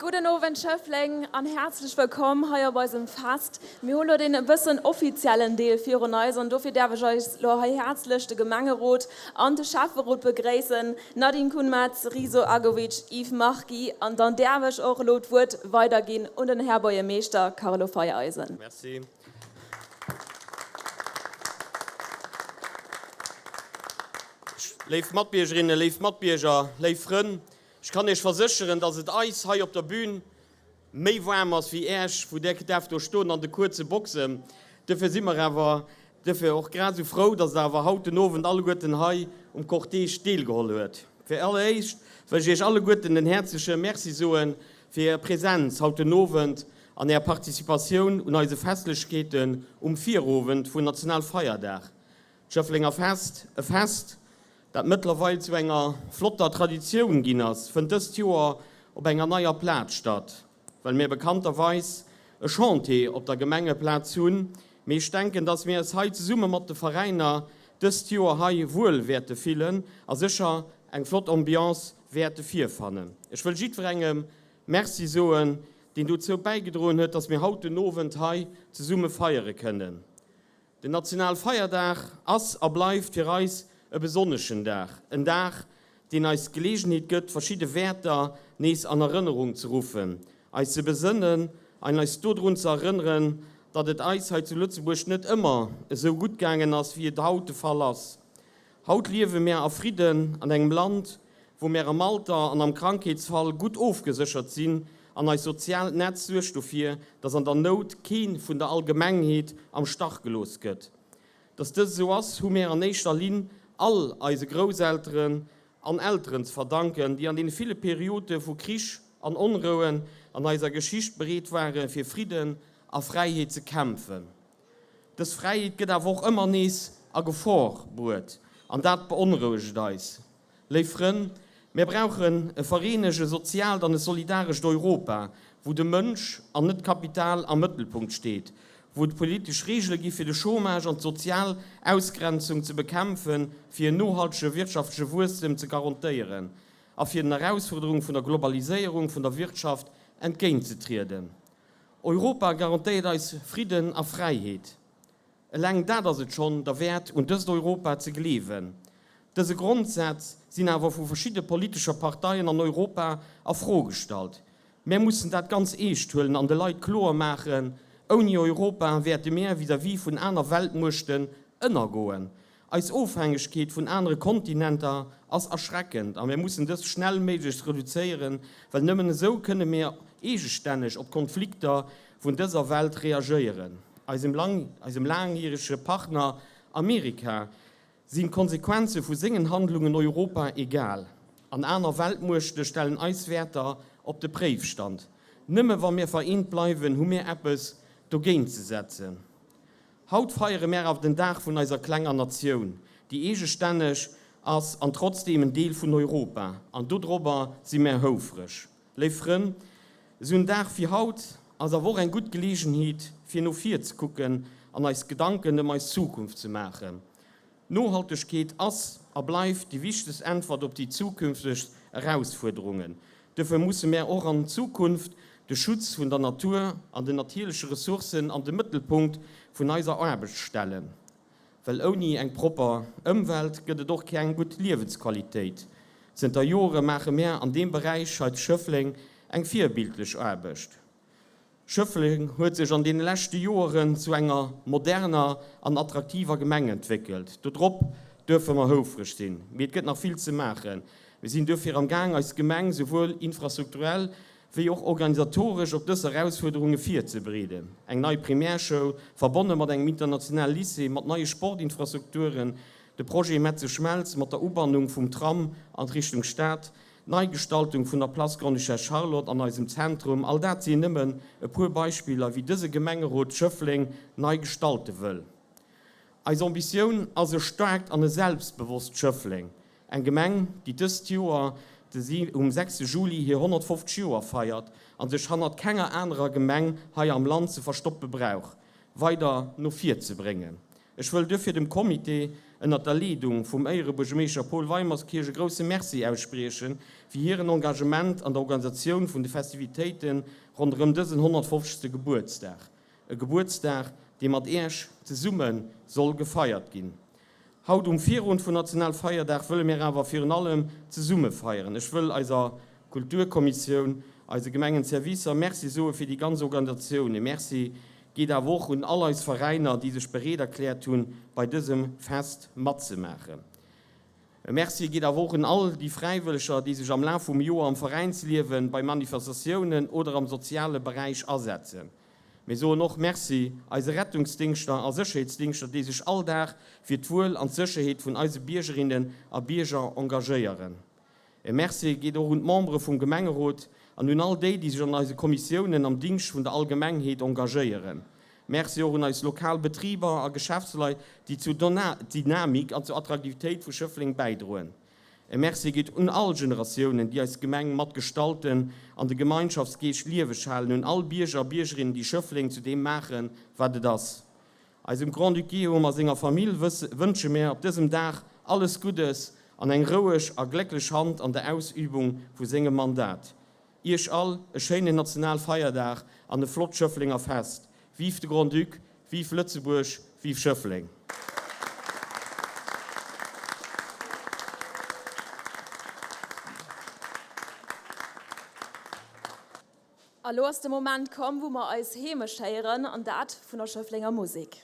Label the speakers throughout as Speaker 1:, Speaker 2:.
Speaker 1: Gudden Owend Schëffleng an häerzlech wëllkomm hei op eisem Fest. Mir hu lo deen e bëssen offiziellen Deel virun eis an dofir däerf ech eis lo hei häerzlech de Gemengerot an de Schäfferot begréissen, Nadine Kunmetz, Riso Agovic, Yves Marquis an dann däerf ech och elo d'Wuert weiderginn un den Här Buergermeeschter Carlo Feiereisen.
Speaker 2: Merci. Léif Matbiergerinnen, léif Matbierger, léif Frënn, ech kann Iech versécheren, dass et eis hei op der Bühn méi waarm ass wéi Äech, wou Der däerft do stoen an de kuerze Boxen. Duerfir si mer awer duerfir och grad esou frou, dass Der awer haut den Owend alleguerten hei um Cortège deelgeholl huet. Fir alleréischt wëll ech Iech alleguerten en häerzleche Merci soe fir Är Präsenz haut den Owend an Är Participatioun un eise Festlechkeeten um Virowend vun Nationalfeierdag. D'Schëfflenger Fest, e Fest, dat mëttlerweil zu enger flotter Traditioun ginn ass, fënnt dëst Joer op enger neier Plaz statt, well mir bekannterweis e Chantier op der Gemengeplaz hunn. Mee ech denken, dass mir eis hei zesumme mat de Veräiner dëst Joer hei wuel wäerte fillen a sécher eng flott Ambiance wäerte virfannen. Ech wëll jiddwerengem Merci soen, deen dozou bäigedroen huet, dass mir haut den Owend hei zesumme feiere kënnen. Den Nationalfeierdag ass a bleift fir eis e besonneschen Dag, en Dag, deen eis d'Geleegenheet gëtt, verschidde Wäerter nees an Erënnerung ze ruffen, eis ze besënnen an eis dodrun ze erënneren, datt et eis hei zu Lëtzebuerg net ëmmer esou gutt gaangen ass, wéi et haut de Fall ass. Haut liewe mär a Fridden an engem Land, wou mär am Alter an am Krankheetsfall gutt ofgeséchert sinn an eist soziaalt Netz suergt dofir, dass an der Nout kee vun der Allgemengheet am Stach gelooss gëtt. Dass dëst esou ass, hu mär an éischter Linn all eise Grousselteren an Elteren ze verdanken, déi an deene ville Periode vu Krich an Onrouen an eiser Geschicht bereet ware fir Fridden a Fräiheet ze kämpfen. Dës Fräiheet gëtt awer och ëmmer nees a Gefor bruet, an dat beonrouegt eis. Léif Frënn, mir brauchen e vereenegt, e soziaalt an e solidarescht Europa, wou de Mënsch an net d'Kapital am Mëttelpunkt steet, wou et politesch Reegele gi fir de Chômage an d'sozial Ausgrenzung ze bekämpfen, fir en nohaltege wirtschaftleche Wuesstem ze garantéieren a fir den Erausfuerderunge vun der Globaliséierung vun der Wirtschaft entgéintzetrieden. Europa garantéiert eis Fridden a Fräiheet. Eleng dat ass et schonn derwäert, un dëst Europa ze gleewen. Dëse Grondsaz sinn awer vu verschidde politescher Parteien an Europa a Fro gestallt. Mär mussen dat ganz eescht huelen an de Leit kloer maachen, Ouni Europa wäerte mär vis-à-vis vun aner Weltmuechten ënnergoen. Eis Ofhängegkeet vun anere Kontinenter ass erschreckend a mir mussen dës schnellméiglechst reduzéieren, well nëmmen esou kënne mir eegestänneg op d'Konflikter vun dëser Welt reagéieren. Eisem laangjärege Partner Amerika sinn d'Konsequenze vu sengen Handlungen Europa egal an aner Weltmuechte stellen eis Wäerter op de Préifstand. Nëmme wa mir vereent bleiwen, hu mir eppes dogéint ze setzen. Haut feiere mär awer den Dag vun eiser klenger Natioun, déi eegestänneg ass an trotzdeem en Deel vun Europa, an dodrobber si mär houfreg. Léif Frënn, esou en Dag wéi haut ass awer och eng gutt Geleegenheet fir no vir ze kucken an eis Gedanken ëm eis Zukunft ze maachen. Nohaltegkeet ass a bleift déi wichtegst Äntwert op déi zukünfteg Erausfuerderungen. Duerfir musse mär och an Zukunft de Schutz vun der Natur an den natierleche Ressourcen an de Mëttelpunkt vun eiser Aarbecht stellen. Well ouni eng propper Ëmwelt gëtt et och keng gutt Liewensqualitéit. Zënter Jore maache mär an deem Beräich hei zu Schëffleng eng virbildlech Aarbecht. Schëffleng huet sech an deene leschte Joeren zu enger moderner an attraktiver Gemeng entwéckelt. Dodrop duerfe mer houfreg sinn. Mee et gëtt nach vill ze maachen. Mir sinn duerfir am Gaang eis Gemeng souwuel infrastrukturell wéi och organisatoresch op dës Erausfuerderunge virzebereeden. Eng nei Primärschoul, verbonne mat engem internationale Lycée, mat neie Sportinfrastrukturen, de Projet Metze-Schmelz mat der Ubannung vum Tram an Richtung Stad, D'Neigestaltung vun der Place Grande-Duchesse Charlotte an eisem Zentrum, all dat sinn nëmmen e puer Beispiller, wéi dëse Gemengerot Schëffleng nei gestalte wëll. Eis Ambitioun ass e staarkt an e selbstbewosst Schëffleng, eng Gemeng, déi dëst Joer de um 6 Juli hir 150 Joer feiert a sech hannert kenger anerer Gemeng hei am Land ze verstoppe brauch, weider no vir ze bréngen. Ech wëll duerfir dem Comité. ënnert der Leedung vum Éierebuergermeeschter Paul Weimerskirch e grousse Merci aussprieche fir hiren Engagement an der Organisatioun vun de Festivitéite ronderëm dësen 150. Gebuertsdag. E Gebuertsdag, dee mat Äerch zesumme soll gefeiert ginn. Haut um Virowend vun Nationalfeierdag wëlle mir awer virun allem zesumme feieren. Ech wëll eiser Kulturkommissioun, eise Gemengenservicer Merci soe fir déi ganz Organisatioun. E Merci geet awer och un all eis Veräiner, déi sech bereet erkläert hunn, bei dësem Fest matzemaachen. E Merci geet awer och un all déi Fräiwëlleger, déi sech am Laf vum Joer am Veräinsliewen, bei Manifestatiounen oder am soziale Beräich asetzen. Mir soen och Merci eise Rettungsdingschter a Sécherheetsdingschter, déi sech all Dag fir d'Wuel an d'Sécherheet vun eise Biergerinnen a Bierger engagéieren. E Merci geet och un d'Membere vum Gemengerot an un all déi, déi sech an eise Kommissiounen am Dingscht vun der Allgemengheet engagéieren. Merci och un eis lokal Betriber a Geschäftsleit, déi zur Dynamik an zur Attraktivitéit vu Schëffleng bäidroen. E Merci geet un all Generatiounen, déi eis Gemeng mat gestalten an de Gemeinschaftsgeescht lieweg halen, un all Bierger a Biergerinnen, déi Schëffleng zu deem maachen, wat et ass. Eisem Grand-Duc Guillaume a senger Famill wënsche mär op dësem Dag alles Guddes an eng roueg a glécklech Hand an der Ausübung vu sengem Mandat. Iech all e schéinen Nationalfeierdag an e flott Schëfflenger Fest. Vive de Grand-Duc, vive Lëtzebuerg, vive Schëffleng!
Speaker 1: A lo ass de Moment komm, wou mer eis Heemecht héieren, an dat vun der Schëfflenger Musek.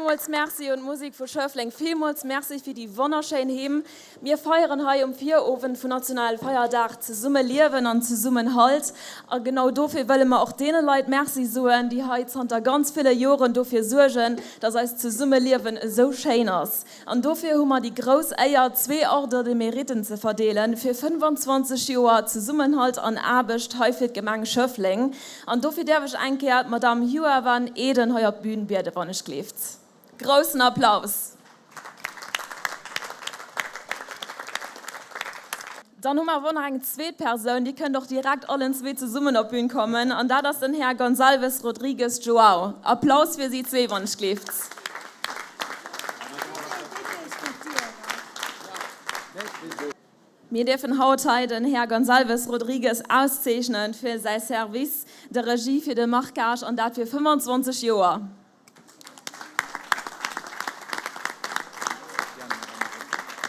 Speaker 1: Villmools Merci un d'Musik vu Schëffleng. Villmools Merci fir déi wonnerschéin Hymn. Mir feieren hei um Virowend vun nationale Feierdag Zesummeliewen an Zesummenhalt. A genau dofir wëlle mer och deene Leit Merci soen, déi hei zanter ganz ville Joren dofir suergen, dass eist Zesummeliewen esou schéin ass. An dofir hu mer déi grouss Éier, zwee Ordre de Mériten ze verdeelen fir 25 Joer Zesummenhalt an Aarbecht hei fir d'Gemeng Schëffleng. An dofir däerf ech eng Kéier d'Madame Hua van Eeden hei op d'Bün bieden, wann ech gleeft. Groussen Applaus! Dann hu mer awer och nach eng zweet Persoun, déi kënnt och direkt allen zwee zesummen op d'Bün kommen, an dat ass den Här Gonçalves Rodrigues João. Applaus fir si zwee, wann ech gleeft. Mir dierfen haut hei den Här Gonçalves Rodrigues auszeechnen fir säi Service de Regie fir de Marquage, an dat fir 25 Joer.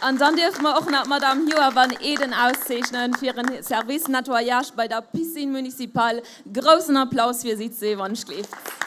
Speaker 1: An dann dierfe mer och nach d'Madame Joa van Eeden auszeechnen fir hiren Service Nettoyage bei der Piscine municipale. Groussen Applaus fir si zwee, wann ech gleeft.